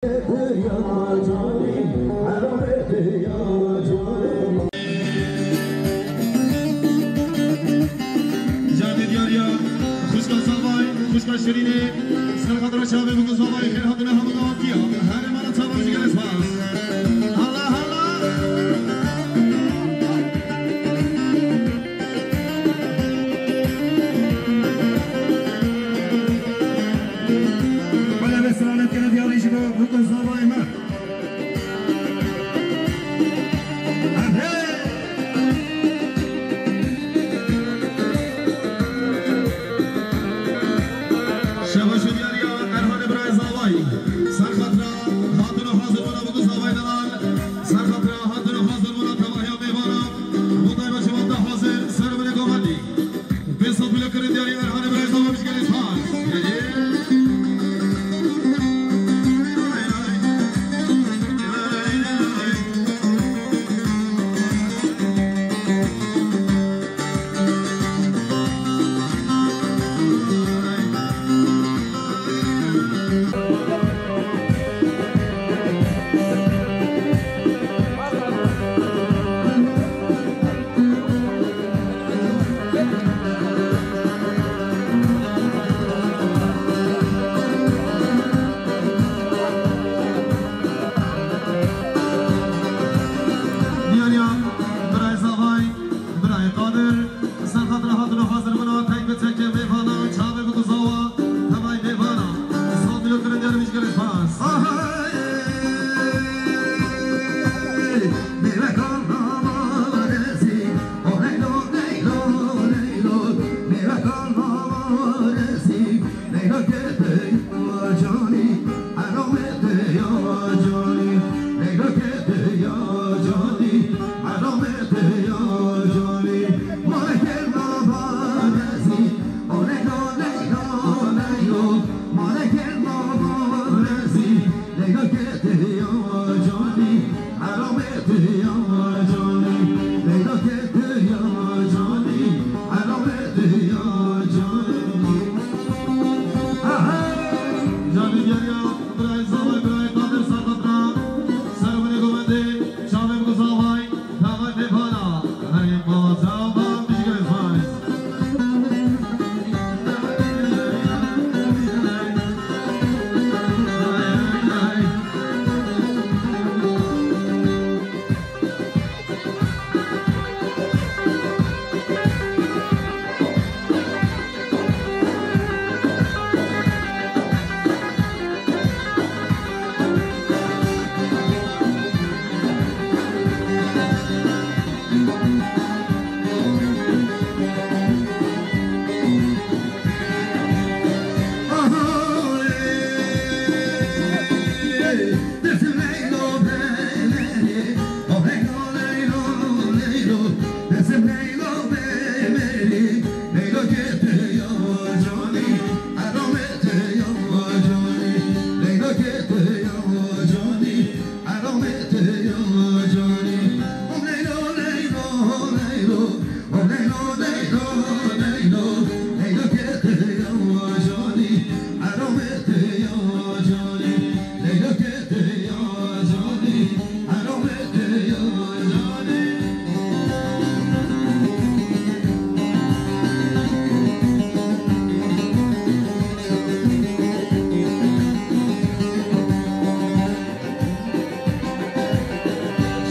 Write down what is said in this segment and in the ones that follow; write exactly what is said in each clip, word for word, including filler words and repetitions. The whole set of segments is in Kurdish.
Canê diyariya xwişka Zavay, xwişka Şirînê, ser xatira çavê bikin Zavay, xêr hatine hemû dawetiya. Herê mala çavan ji gelê spas. Allah Allah. Bala be selamet kene diyarî ji bo bikin Zavay me. Şebaş û diyariya Erhanê birayê Zavay. Ser xatira hatin û hazir bûna bikin Zavay delal. Ser xatira hatin û hazir bûna tevahiya mêvana. Bû taybet ji wan de hazir ser binê govendî. Pêsa pîlekirin diyarî Erhanê birayê Zavay bijgelê spas. Diyariya birayê Zavay, birayê Qadir, ser xatira hatin û hazir bûna tek bi tek mêvana, çavê bikin Zawa, tevayê mêvana. Sal dilo kirin diyar bijgelê spas. Canê diyariya birayê Zavay, birayê Qadir ser xatira ser binê govendê, çavê bikin Zavay, tevayê mêvana. Herê mala çavan bijgelê spas.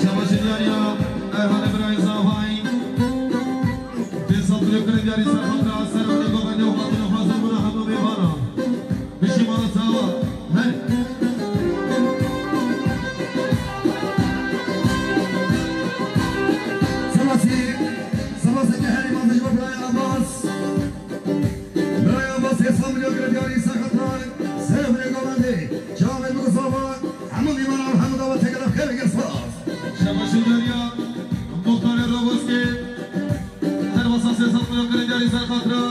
Şebaşê diyariya Erhanê birayê Zavay. Pêsa pîlekirin diyarî ser xatira ser binê govendê û hatin û hazir bûna hemû mêvana. Bijî mala çavan. Her. Sipasî, sipaseke herî mezin ji bo birayê Abbas. Birayê Abbas, hêsan milyon kire diyarî ser xatira ser binê govendê. Çavê bikin Zawa, hemû mêvanan û hemû dawetê gelek xêr û gelek spas. Şebaşê diyariya Muxtarê Roboskê. Her wasa sê sed milyon kire diyarî ser xatira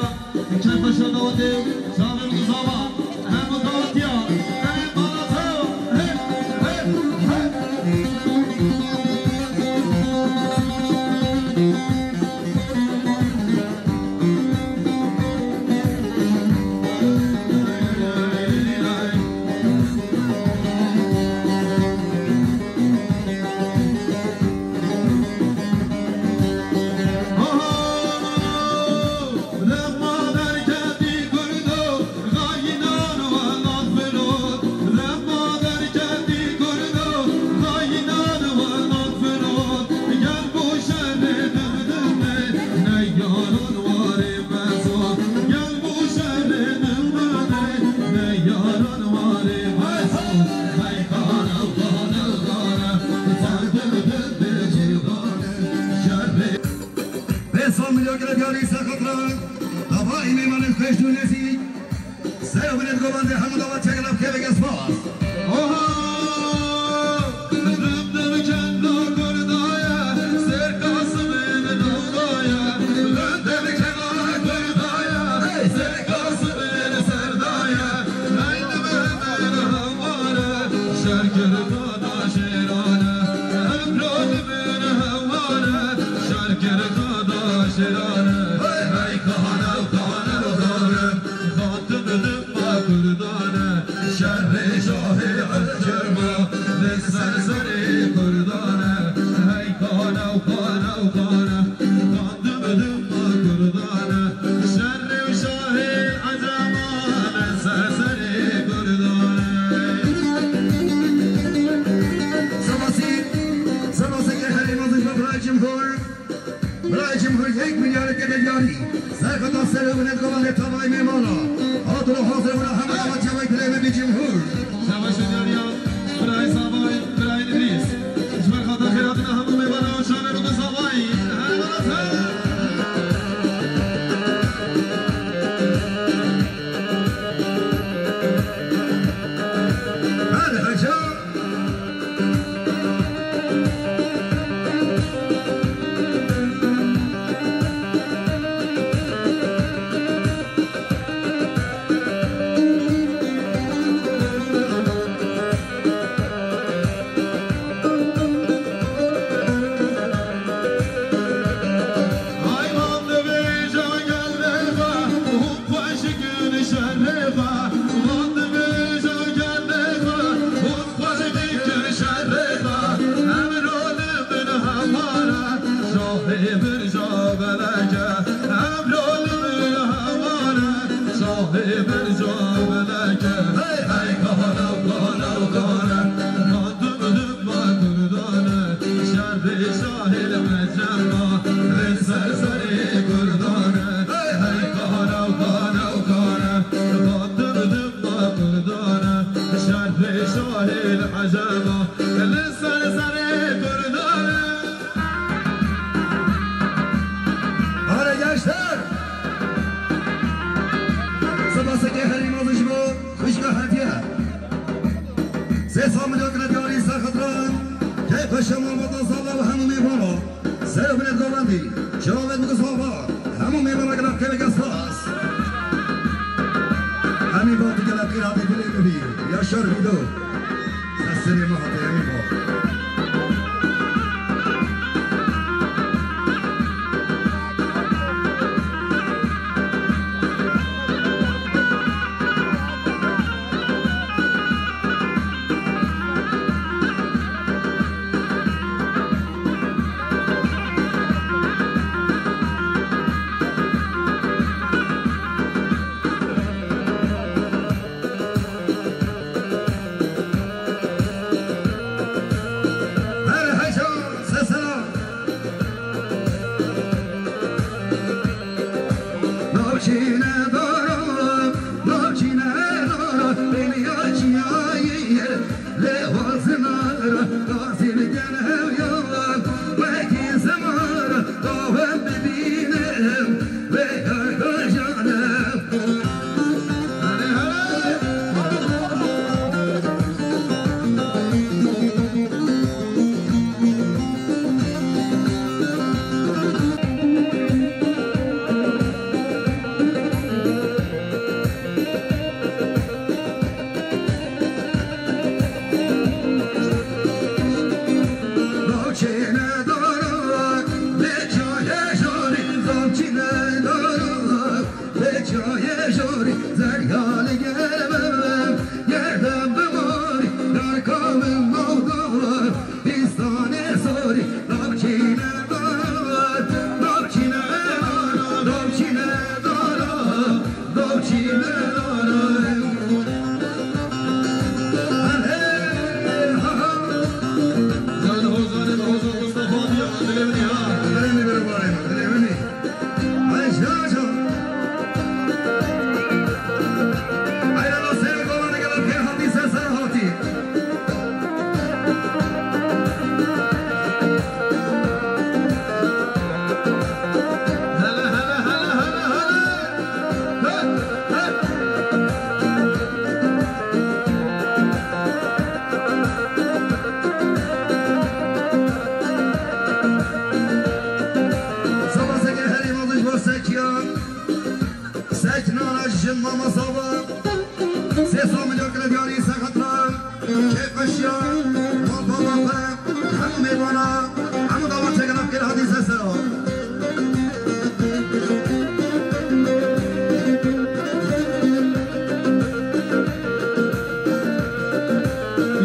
keyfeşan dawetê, çavê bikin Zawa, hemû dawetiya, hey, bala çawa, hey, hey, hey. Şerkir xada şêrane, emro li bin heware, şerkir xada şêrane. Hey, hey, xane, xane, xane, xatim dima kurdane, şerê şahê ecema, li ser serê kurdane. Hey, xane, xane, xane, xatim dima kurdane, şerê şahê ecema, li ser serê kurdane. Sipasî, sipaseke herî mezin ji bo Birayê Cumhur. Birayê Cumhur yek milyar kete diyarî. Serxeta ser û binêt govan lê tavayê mêmana. Hatiro hazir bûna hemû davetiyê wê dilê me bî Cumhur. Şebaş û diyariya Birayê Zavay, Birayê Nivîs. Ji ber xata xêratina hemû mêmana û şanê rû bi zavayî. Her welat her. Her heca. Ay, van dibêje gel rêxa, hûn xweşik in şer rêxa. Van dibêje gel rêxa, hûn xweşik in şer rêxa. Emro li bin heware, şahê birca beleke. Emro li bin heware, şahê birca beleke. Hey, hey, kahane, kahane, kahane. Xatim dima kurdane, şerê şahê li ecema, li ser serê kurdane. Hey, hey, kahane, kahane, kahane. Xatim dima kurdane, şerê şahê li ecema, li ser serê kurdane. Hadi gençler! Sipaseke herî mezin ji bo xwişka hetiye. Sê sed milyon kire diyarî ser xetiran. Keyf xweşe malbata zala û hemû mêvana. Ser û binêt govendî. Çavêt bi zava. Hemû mêvana gelek keveke spas. Hemî vatî gelek qîratî dilê min bî. Yaşar Hîdo. Sesirê me hate hemî vat.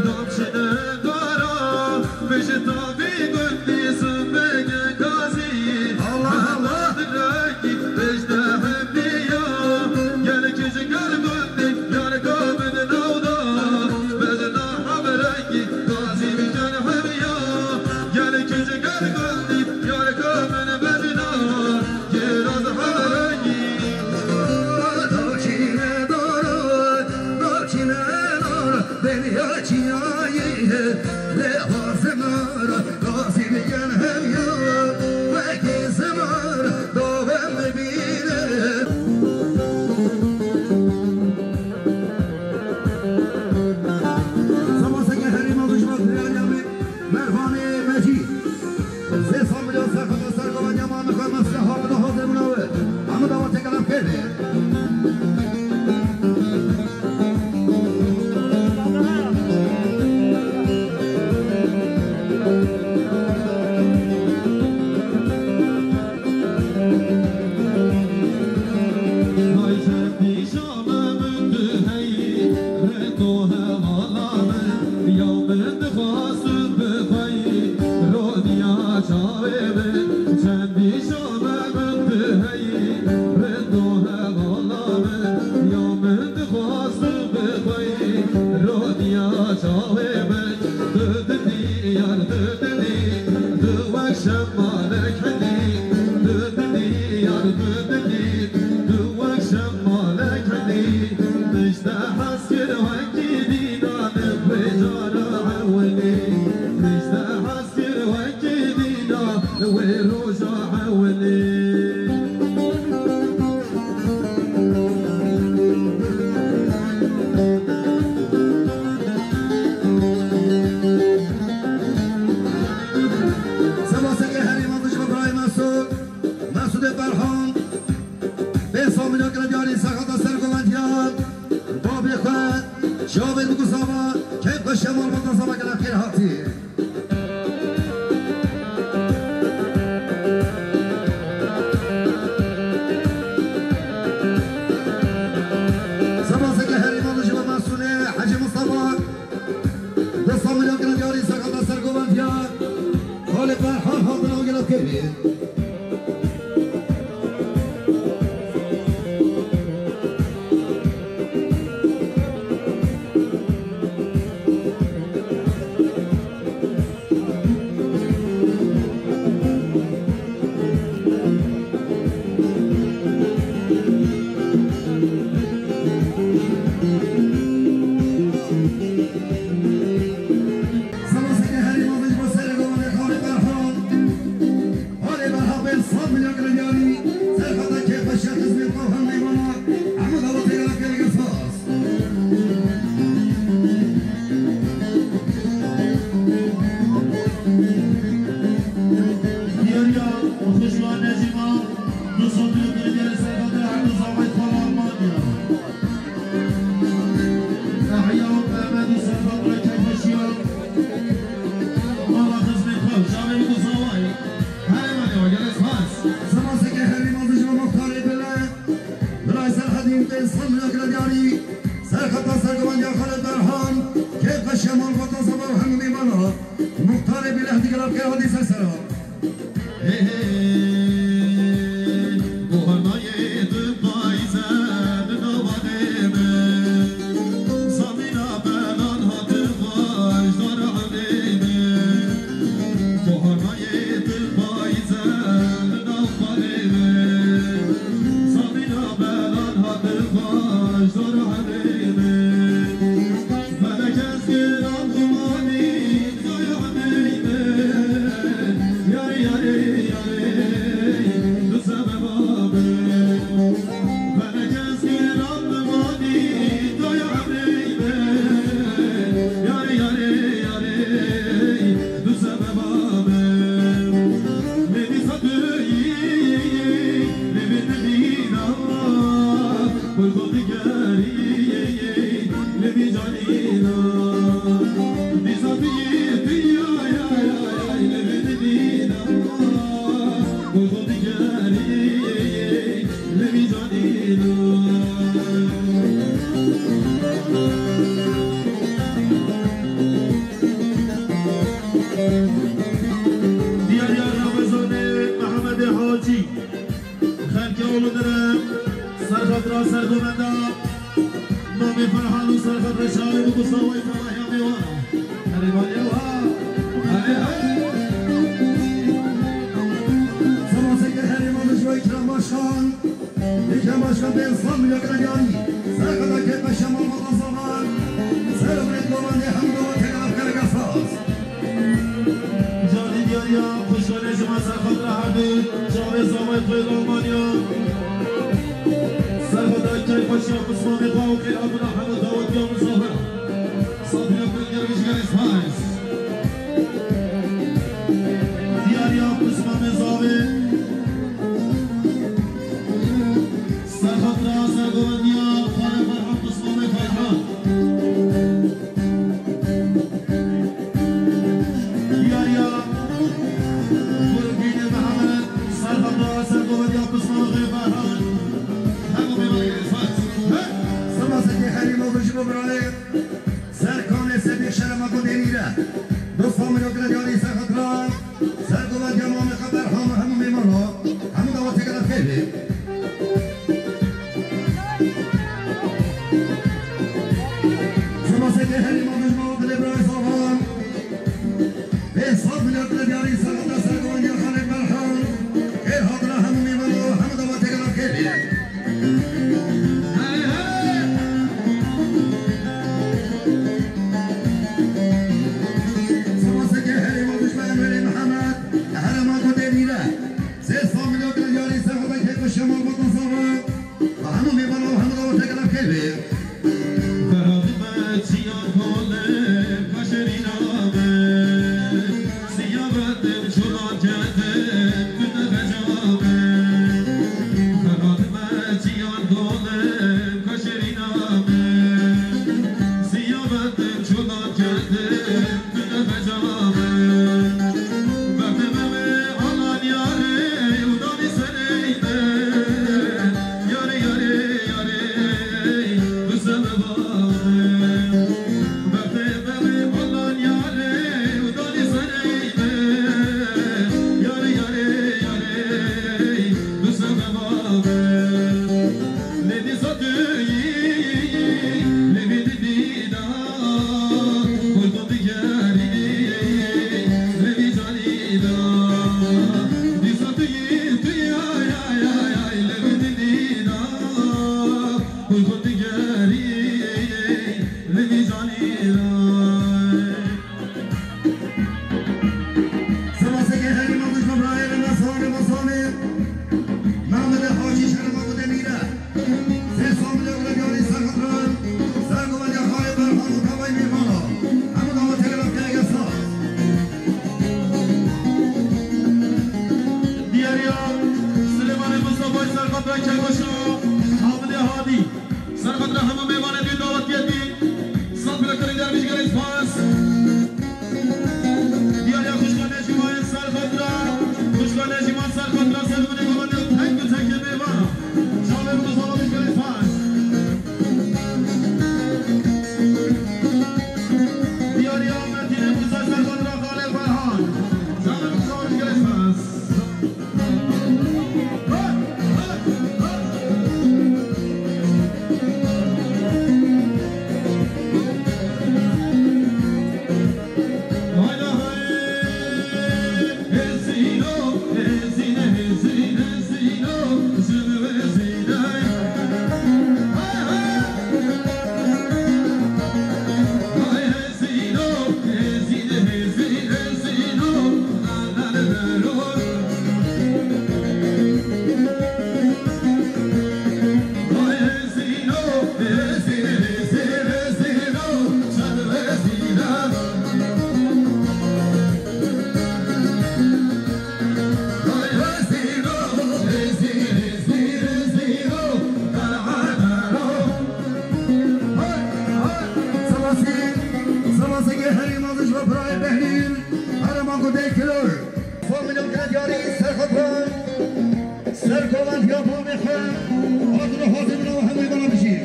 Dam çine dara, bijita vî gundî zimbegê gazî. Allah, Allah. Rengî pêşde hemiya, gel kici gel gundî, gel kabin navda. Bedna hemrengî, gazî bikin hemiya, gel kici gel gundî, gel kabin bedna. Kiraz hemrengî. Nakine dara, nakine dara, beniya çiyayî, lê hazimara, gazî bikin hemiya, wekî zimara, dawem bibîne. Seba seke herî mezin ji bo Diryarya me, Mervanê Mecîd. Sê sed milyon serfeta ser govendî ya me, mixwe mesle hafida hazir bûna we. Hemû dawa têkele bikeve. Ay çendîşa me min tu heyî, rendo hevala min, ya min dixwast tu bi xwe yî, roniya çavê min. Çendîşa me min tu heyî, rendo hevala min, ya min dixwast tu bi xwe yî, roniya çavê min. Tu didî yar, tu didî, tu wek şemalek hedî. Tu didî yar, tu didî, tu wek şemalek hedî. Min ji te hez kir wekî dînan, wê cara ewilî. Min ji te hez kir wekî dînan, wê roja ewilî. Seba seke herî mezin ji bo birayê Mesûd, Mesûdê Ferhan, pênc sed milyon kire diyarî serheta ser govendiyan, babê xwe, çavê dikuzava, keyf xwe şemal bata seba gele xêr hatî. Seba seke herî mezin ji bo Mesûdê Hecî Mistefa, du sed milyon kire diyarî serheta ser govendiyan, xalê Ferhan hatine û gele xêr bî. Seba seke herî mezin ji bo serê govenê xalê Ferhan. Holê berha pênc sed milyon kire diyarî, serheta kêfxweşiya xizmê xwe hem mêvana, hemû dawetê gela pêrî spas. Diyariya û xweşiya Necîma, du sed milyon kire diyarî, serheta hemû zavayê xwe li Almanya. Ehya û Mehmedî serheta kêfxweşiya. Mala xizmê xwe, çavê ku zavayê. Herê me ne, gelek spas. Seba seke herî mezin ji bo muxtarê bile. Birayê Serhedîn pênc sed milyon kire diyarî. Serheta ser govendiya Xalid Berhan. Kêfxweşiya malbata seba û hemû mêvana. Muxtarê bile hêdî gela xêr hatî ser sera. Hê, hê, gohanayê tu payîze di nava dê min. Samîna belan hate xweş dar evlê min. Gohanayê tu payîze di nav balê min. Samîna belan hate xweş dar evlê min. Felek ez giran xumanî zoy evlê min. Yarê, yarê, Zavayê xwe li Almanya. Serhada keyfa şiya pismamê xwe û xêr hatina hemû dawetiya misafir. Safîna Kulger Vijgerê Spars. Diyariya pismamê zavê. Serhatira sergovendiya Xalê Ferhan pismamê Ferhan. Diyariya Gurgînê Mihemed, serhada sergovendiya pismamê Xalê Ferhan. Hemû mêvanê gelê Spars. He? Silasekê herî mezin ji bo birayê Serkanê Sedîq Şerema ku Demîre. Dosta min û girêdayî serhatira. Sergovendiya mamê xwe Berhan û hemû mêvana, hemû dawetê gelek xêr be. Silasekê herî mezin ji bo dilê birayê Zavan. Pênc sed milyon dilê diyarî serhata sergovendiya Xalê Berhan. Xêr hatina hemû mêvana, hemû dawetê gelek xêr be. Silasekê herî mezin ji bo Enverê Mihemed, herêma ku Demîre. Sê sed milyon dilê diyarî serhata keyfa şiya malbata Zavan. Hemû mêvana û hemû dawetê gelek xêr be. Ferhat me çiyan kolim kaşerîna me. Siya vendim çolan kendim tune xeca me. Ferhat me çiyan kolim kaşerîna me. Siya vendim çolan kendim Silasekê herî mezin ji bo birayê Remezanê Basanê, Mehmedê Hacî Şerema ku Demîre. Sê sed milyon dilê diyarî serhatiran, sergovendiya Xalê Berhan û tevayî mêvana. Hemû dawetê gelek xêr be. Diyariya Silêmanê Mistefayê serhatira Keyfa şiya Hamidê Hadî. Serhatira hemû mêvanê dî dawetiyê dî. Safîna Kulger Vijgerê Spars. Diyariya xwişka Necîmayê serhatira. Xwişka Necîman serhatira serhunê govendê û tek bi tekê mêvana. Çavê Mistefayê Vijgerê Spars. Diyariya Metînê Mûsa serhatira Xalê Ferhan. Çavê Mistefayê Vijgerê Spars. Silasî, silasî herî mezin ji bo birayê Behlîl, herêma ku dê kilo. Sed milyon kire diyarî serxwe bi sergovendiya bavê xwe, hatin û hazir bin û hemû bana bijî.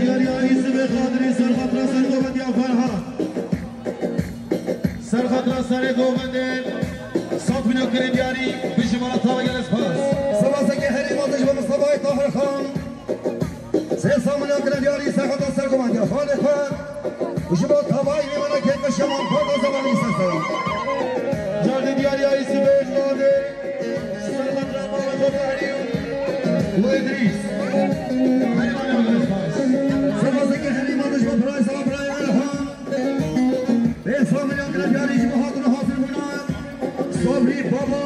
Diyariya Îsibê Qadirî serxatira sergovendiya Ferhan. Serxatira serê govendê sed milyon kire diyarî bijî bana tava gelek spas. Silasekê herî mezin ji bo Mistefayê Tahir Xan. Sê sed milyon kire diyarî serxatira sergovendiya xalê xwe. Û ji bo tavayî mêvana keyfa şiya malbata Zavanî ser seran. Cardê diyariya Îsibê Qadirî. Serxatira bavê xwe Behlîl û Îdrîs. Herî mezin ji bo spas. Silasekê herî mezin ji bo birayê Sala birayê Erhan. Pênc sed milyon kire diyarî ji bo hatin û hazir bûna. Sabrî Baba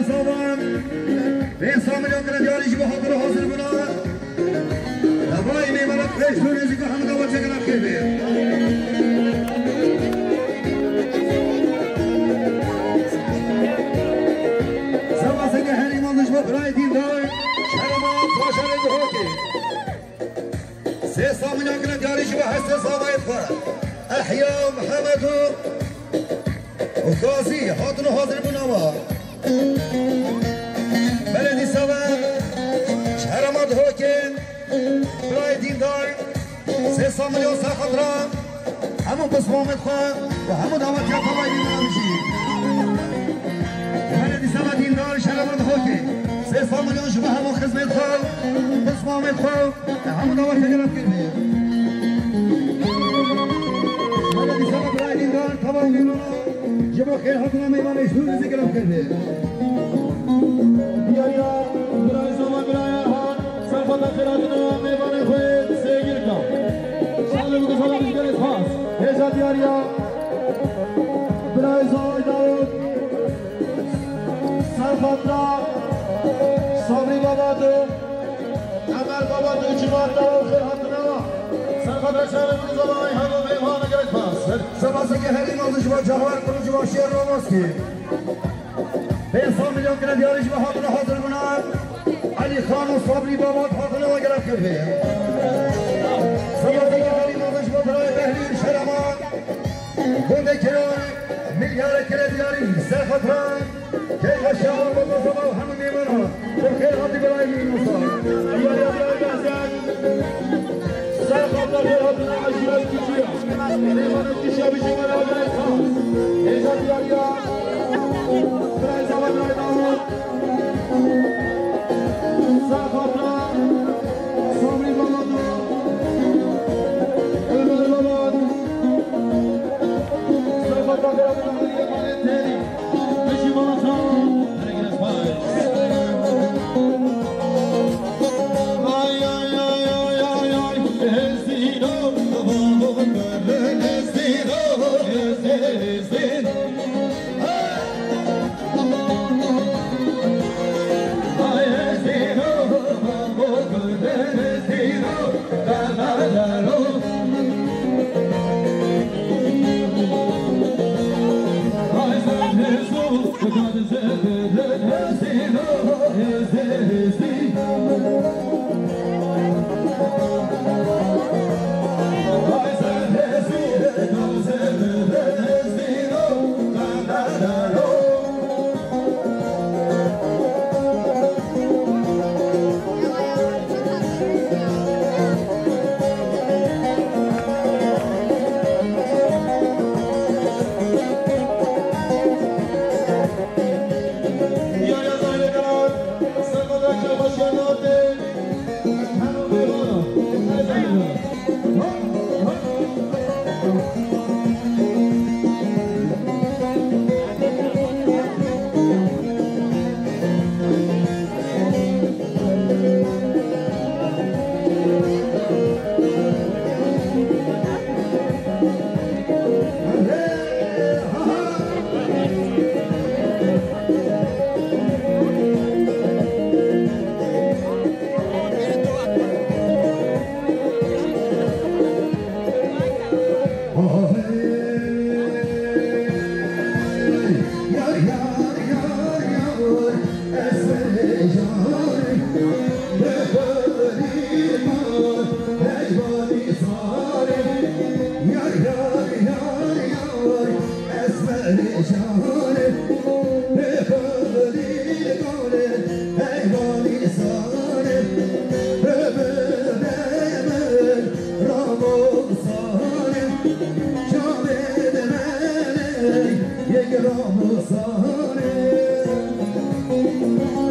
Savan, pênc sed milyon kire diyarî ji bo hatina hazir bûna. Davayê mêvanan pêş û nêzîka hemû dawa çekana xêr bê. Seba seke herî mezin ji bo birayê dîndar, şerema bajarê Dihokê. Sê sed milyon kire diyarî ji bo hestê zavayê xwe. Ehya Mihemed û Gazî hatine hazir bûna wa. Beledî Seve, şerema Dihokê, birayê dîndar, sê sed milyon ser xatira hemû pismamêt xwe û hemû dawetiya xwe vay dîndar bijî. Beledî Seve dîndar, şerema Dihokê, sê sed milyon ji bo hemû xizmêt xwe, pismamêt xwe, hemû dawa te gelap kir bê. Mala dîsa birayê dîndar, tava mêvana, ji bo xêr hatina mêvanê ji dûr dizî gelap kir bê. Diyariya, birayê Zava, birayê Erhan, serfata xêr hatina mêvanê xwe sêgirka. Şanlı bu kızana biz geliriz pas. Hêja diyariya, birayê Zava Dawud, serfata Sabri Babadu, Emer Baba tu civar da xêr hatina. Serxwe beşerê min zava Ayhan û Mêvan gerek bas. Seba seke herî mezin ji bo Cahar Kuruc û Şêr Romoskî. Pênc sed milyon kire diyarî ji bo hatina hazir bûna. Elî Xan û Sabrî Baba hatine we gerek kir bê. Seba seke herî mezin ji bo birayê Behlîl Şerema. Gundê Keran, milyare kire diyarî, ser xatran, keyfa şewa, baba, baba, hemû mêvana, bi xêr hatî birayê min, wisa. Diyariya birayê Behzat, ser xatran xêr hatina eşîret Kişiya. Mêvana Kişiya bijî birayê Behzat. Hêja diyariya, birayê Zava, birayê Dawud. Ser xatran, Sabrî Baba, Ömer Baba.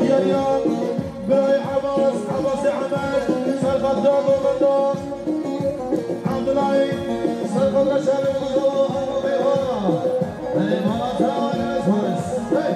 Yahya, birayê Ebas, Ebasê Emed, Serxatran Dogandan, Abdulay, Serxatran Şerif, Mustafa, Hamur Beyhana. Hey!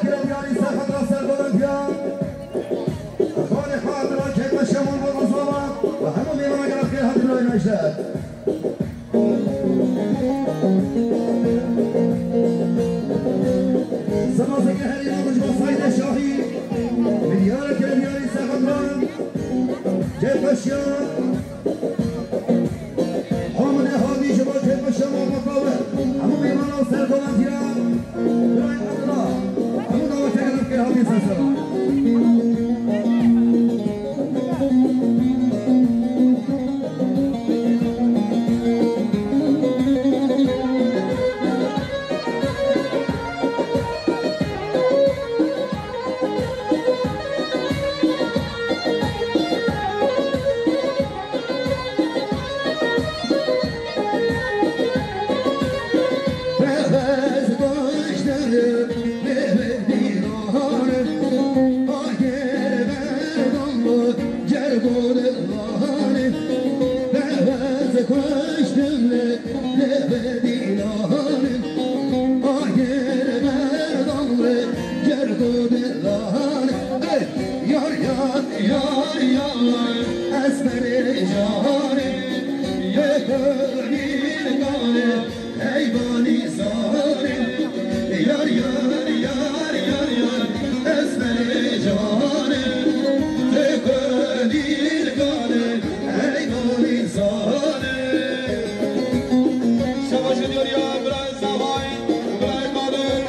Kira diyarî ser xetra sergolantiya. Xalê xwe Abdullah Kekme Şemal Balazova ve hemû mêvana gelek xêr hatin Lay Necdet. Sema zeke herî navij ba Sayde Şahî. Milyara kira diyarî ser xetra. Kekme Şiya. Hamidê Hadî ji bo kêfxweşiya malbata we, hemû mêvana û sergolantiya Birayê Abdullah, hemû dawetê gelek kêr hatî ser sera. Lê berdîlanin, agir berdamre, gerdo dilanin. Ey, yar, yar, yar, yar, ez perêşanê, yê gönîl ganê, heyvanî zanê. Yar, yar, yar, yar, yar, ez perêşanê, yê gönîl ganê, heyvanî zanê. Şebaşê diyarî ya birayê Zavay, birayê Qadir.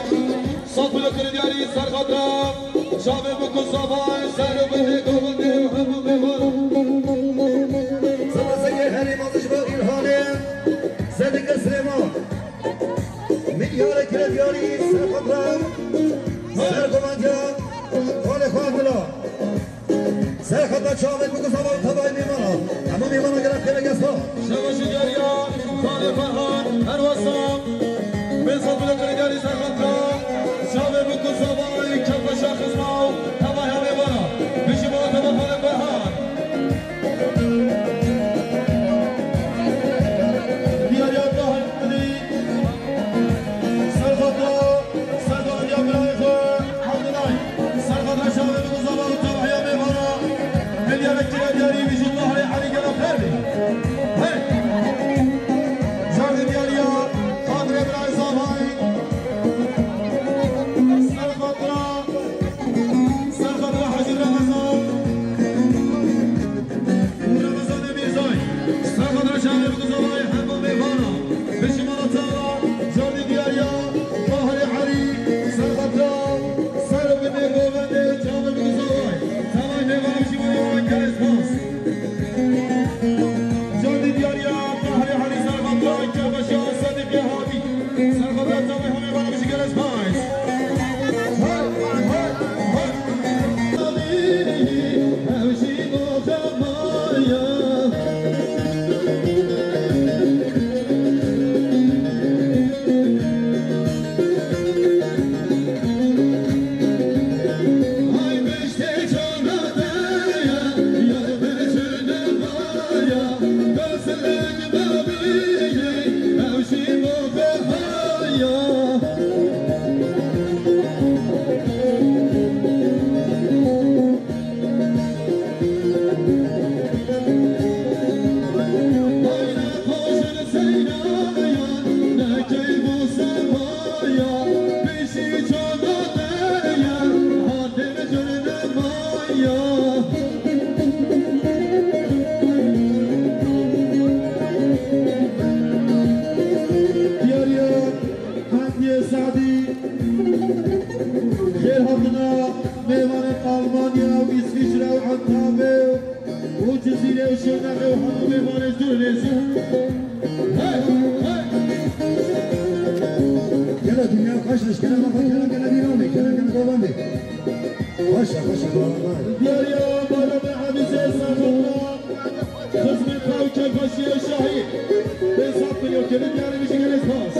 Sat bile kiri diyarî ser xatra. Çavê biku Zavay, ser bihê govindê hemû mêvan. Seba Zegê herî mazij bo Îlhanê. Zedike Silêman. Midyarê kire diyarî ser xatra. Ser gomandiya. Xalê xwe Abdullah. Ser xeta çavê biku Zavay tevayê mêvana. Hemû mêvana gelek xêr gesta. Şebaşê diyarî ya Xalê Ferhan, her wesa. Bê sat bile kiri diyarî ser xeta. Çavê biku Zavay, kefeşa xizma û tevaya mêvana. Bijî bala teva Xalê Ferhan. Diyarî ya Tahir Elî. Ser xeta, ser xeta ya birayê xwe, Abdulay. Ser xeta çavê biku Zavay û tevaya mêvana. Milyara kira diyarî bijî Tahirê Elî gela xêr bî. Hey! Jardî diyarî ya Qadirê birayê Zavay. Ser xeta, ser xeta Hecî Remezan. Û Remezanê Mîrzay, serxatra çavê biku Zavayê hemû mêvana. Bijî mala teva, cardî diyarî ya, Bahirê Erî, serxatra, ser binê govendê çavê biku Zavayê. Tevayê mêvana bijî mala gelê spas. Cardî diyarî ya, Bahirê Erî, serxatra, kefeşa Sedîqê Hadî. Serxatra tevayê hemê vana bijî gelê spas. Hemdiyê Sadî, xêr hatina mêvanên Almanya û Îsvîçre û Antalyayê û Cizîrê û Şirnexê û hemû mêvanên ji dûr û nêzîk. Hey, hey! Gele dinya xweş e, ji kerema xwe, kerem gele dîranê, kerem gele govendê. Xweş e, xweş e, baran e. Diyariya Bayramê Evîzê Serxota. Xizmeta û kêfxweşiyê şahî. Bê sed milyon kêlî diyarî bijî gelê spas.